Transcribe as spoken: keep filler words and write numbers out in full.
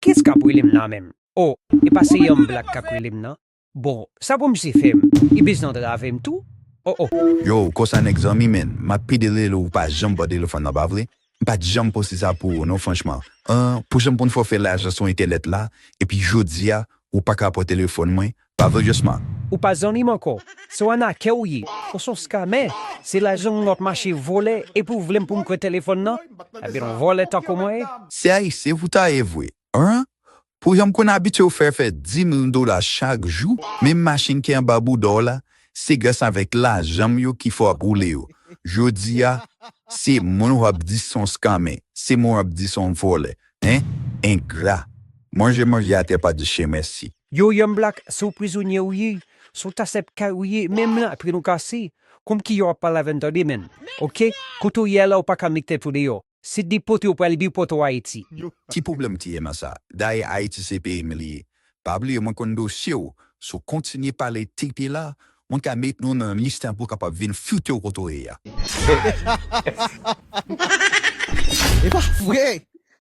Kiyès k ap rele m la menm? O, e pa se Young Black k ap rele m nan? Bon, sa pou misye fè m? Li bezwen antrave m tou? O, o. Yo, konsa nèg zanmi, menn, m ap pede rele w, ou pa janm pran telefòn nan, pa vre? M pa t janm panse sa pou ou, non, franchman. An, pou jan m konn fè w fè lajan sou entènèt la, epi jodi a, ou pa ka pran telefòn mwen, pa vre, Josma? Ou pa zanmi m ankò. Se w anakè ou ye. Ou se yon skamè. Se lajan w ap mache vòlè, epi w vle m pou m kwè telefòn nan? Ebyen, yon vòlè tankou mwen ye? Se ayisyen ou ta ye vre, an? Pou jan m konn abitye w fè, fè dis mil dola chak jou, menm machin ki anba bouda w la, se gras avèk lajan m yo ki fè w ap woule yo. Jodi a, se moun w ap di se yon skamè, se moun w ap di se yon vòlè. Hein? Engra. Manje manje atè pa di chen mèsi. Yo, Young Black, se w prizonye ou ye. Se w tasèp kay ou ye, menm lapye nou kase. Kòmki yo ap pale avè m tande, menn. Oke? Kote w ye a la, ou pa ka met tèt ou deyò. Se depote yo pral depote w Ayiti. Ki pwoblèm ki ye nan sa? Dayè Ayiti se peyi m li ye. Pa bliye mwen konn dosye w. Si w kontinye pale tete la, mwen ka met nou nan lis la pou w kapab vin fite w kote w ye a. E pa vre!